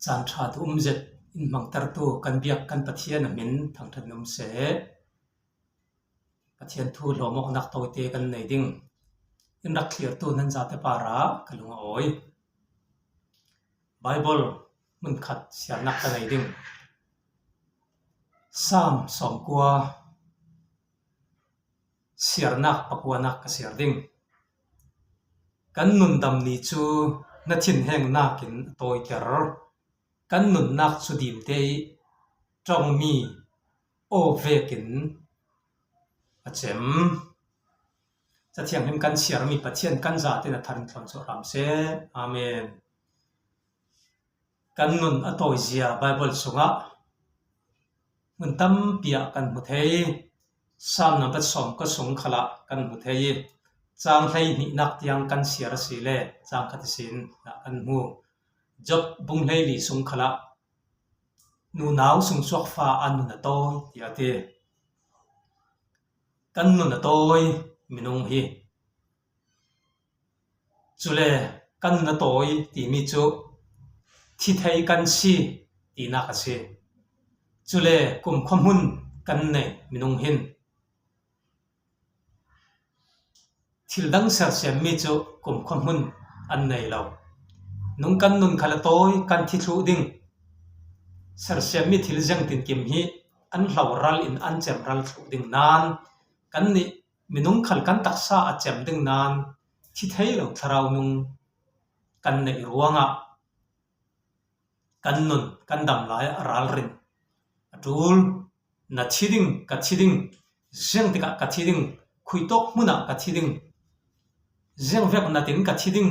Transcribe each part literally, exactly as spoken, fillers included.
Caan ṭha duh um zet in hmangtertu kan biak kan Pathian a hmin thangṭhat in um seh. Pathian thu hlawmawknak tawite kan nei ding. In rak thlirtu nan zate parah ka lung a awi. Baibal hmunkhat siarnak ka nei ding. Salm sawmkua, siarnak pakuanak ka siar ding. Kan nundam ni cu na thinhengnak in a tawiter. Kan nunnak cu dinte i ṭongmi aw vekin a cem. Cathianghlim kan siarmi Pathian kan zate in a thar in thlawm cu a hram seh. Amen. Kan nun a tawizia Baibal sungah hmun tampi ah kan hmu thei. Salm nambat sawmkua sung khalah kan hmu thei i, cang hleihnihnak tiang kan siar asile cang khat ihsin dah kan hmu. Job bung hleili sung khalah nunau sungsuak fa a nun a tawi, tiah a ti. Kan nun a tawi minung hi. Cule kan nun a tawi timi cu thi thei kan si tinak a si. Cule kumkhua hmun kan nei minung hin thil dang sersiammi cu kumkhua hmun an nei lo. Nung kan nun khal a tawi kan thi thluh ding, sersiammi thil ziangtinkim hi an hloral in an cemral thluh ding nain kannih minung khal kan taksa a cem ding nain thi thei lo thlarau nung kan neih ruangah kan nun kan dam lai ah a ralrin a ṭul. Na thi ding, ka thi ding, ziang tikah ka thi ding, khuitawk hmunah ka thi ding, ziang vek natin ka thi ding,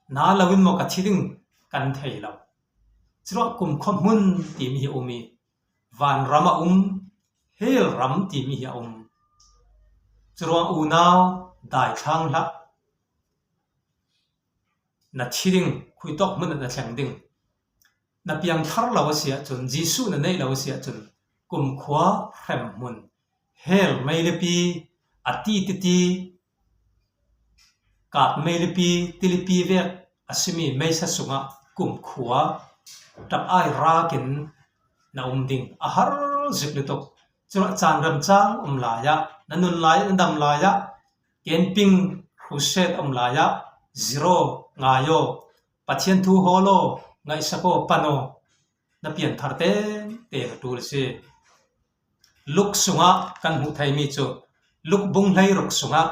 na loin maw ka thi ding kan thei lo. Curuah kumkhua hmun timi hi a um i, vanram a um, hell ram timi hi a um. Curuah unau daithlang hlah. Na thi ding, khuitawk hmun ah na thleng ding. Na piangthar lo a si ahcun, Jesuh na neih lo a si ahcun, kumkhua hremhmun, hell meilipi, a ti titi, kat meilipi, tilipi vek a simi meisa sungah kumkhua ṭap ai rakin na um ding a har zik lutuk. Curuah caan remcang um lai ah, na nun lai ah, na dam lai ah, camping, crusade um lai ah, zir aw, ngai aw, Pathian thu hawl aw, ngaihsak aw, pan aw, na pianthar tengteng a ṭul a si. Luk sungah kan hmuh theimi cu, Luk bung hleiruk sungah,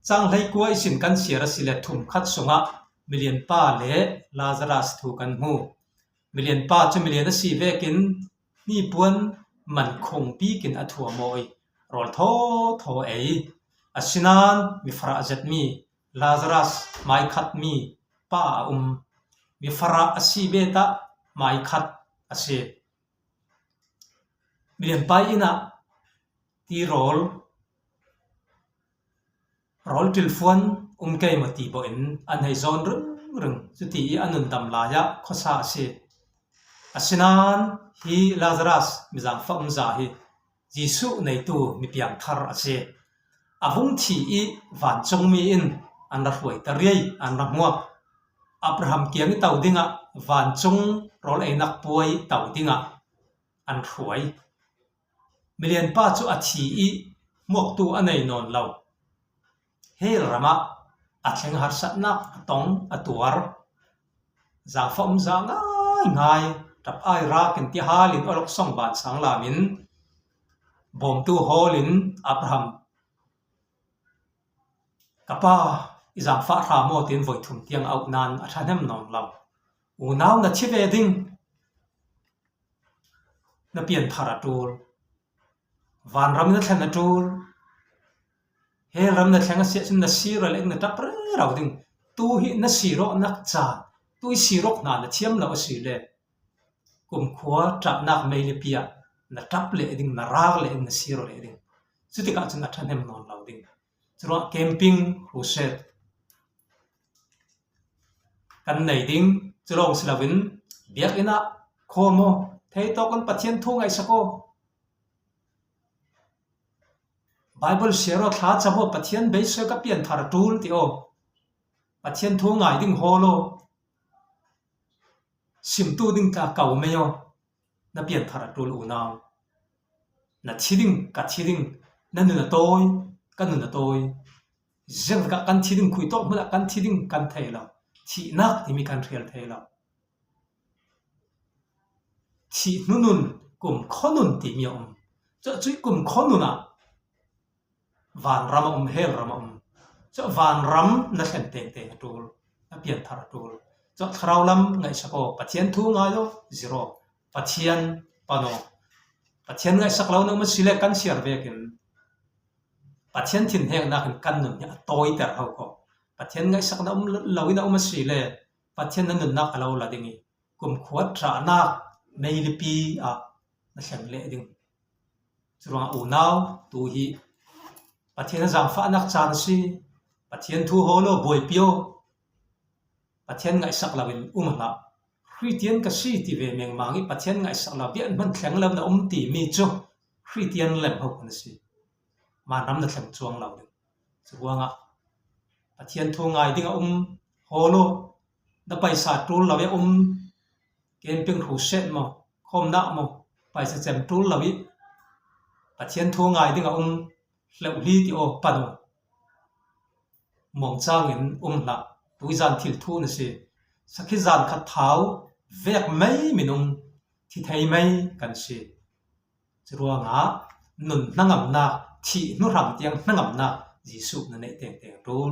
cang hleikua ihsin kan siar a si le thum khat sungah milianpa le Lazarus thu kan hmu. Milianpa cu milian a si vekin hnipuan man khung bikin a thuam aw i, rawl thaw thaw ei. Asinain mifarah zetmi Lazarus hmaikhatmi pa a um. Mifarah a si bet ah hmaikhat a si. Milianpa inn ah ti rawl, rawl ṭilfuan um kei maw ti bawh in an hei zawn ringring. Cuti i a nun dam lai ah khuasa a si. Asinain hi Lazarus, mi zaangfah umza hi Jesuh neitu mi piangthar a si. A vung thi i vancungmi in an ra hruai ta riai, an ra hmuak. Abraham kiang i to dingah, vancung rawl einak puai to dingah an hruai. Milianpa cu a thi i hmuaktu a nei nawn lo. Hell ram ah a thleng harsatnak a tong, a tuar. Zaangfah umza ngaingai, ṭap ai rakin ti halin awlok song ban sang lamin bawmtu hawlin Abraham, ka pa, i zaangfah hram aw, tiin voi thum tiang a auh nain a ṭhahnem nawn lo. Unau na thi ve ding, na pianthar a ṭul. Vanram na thlen a ṭul. Hell ram na thleng a si ahcun na sir leh na ṭap rero ding. Tu hi na sir awknak caan, tu i sir awk hna na thiam lo a si le, kumkhua ṭahnak meilipi ah na ṭap leh ding, na rak leh ding, na sir leh ding. Cutikah cun a ṭhahnem nawn lo ding. Curuah camping, crusade kan nei ding. Cu lawng si loin biakinn ah khawm aw, theitawk in Pathian thu ngaihsak aw. Baibal siar aw, thla cam aw, Pathian beisei ka pianthar ṭul ti aw. Pathian thu ngai ding hawl aw. simtu ding tla kau mei aw, na pianthar a tul unau. Na thi ding, ka thi ding, na nun a tawi, ka nun a tawi. Ziangtak kan thi ding, khuitawk hmunah kan thi ding kan thei lo. Thihnak timi kan hrial thei lo. Thih hnu nun, kum khaw nun timi a um. Cuah cuih kum khaw nunah vanram a um, hell ram a um. Cuah vanram na thlen tengteng a tul, na pianthar a tul. Cuah thlarau lam ngaihsak aw, Pathian thu ngai aw, zir aw, Pathian pan aw. Pathian ngaihsak lo na um a si le kan siar vekin Pathian thinhengnak in kan nun hi a tawiter ho ko. Pathian ngaihsak na um lo in a um a si le Pathian na nunnak a lo la ding i kumkhuat ṭhahnak meilipi ah na thleng leh ding. Curuangah unau, tu hi Pathian a zangfahnak caan a si. Pathian thu hawl aw, buaipi aw. Pathian ngaihsak loin um hlah. Khristian ka si ti ve mengmang i Pathian ngaihsak lo, biakinn hman thleng lo na um timi cu Khristian lem ho na si. Vanram na thleng cuang lo ding. Curuangah Pathian thu ngai ding a um, hawl aw, na paisa tul lo i a um, camping hruset maw, khawmnak maw, paisa cem tul lo i Pathian thu ngai ding a um, hleuhli ti aw, pan aw. Muangcang in um hlah, tuizan thil thu na si. Sakhi zan khat thau vek mei minung thi thei mei kan si. Curuangah nun hnangamnak, thih hnu hrang tiang hnangamnak Jesuh na neih tengteng tul.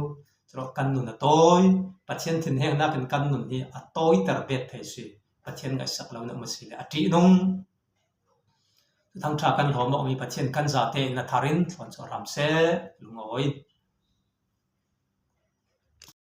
Curuah kan nun a tawi, Pathian thinhengnak in kan nun hi a tawiter bet thei si. Pathian ngaihsak lo na um a si le a ṭihnung. Thuthang ṭha kan hlawm awk mi Pathian kan zate in na thar in thlawn cu a hram seh, lungawi.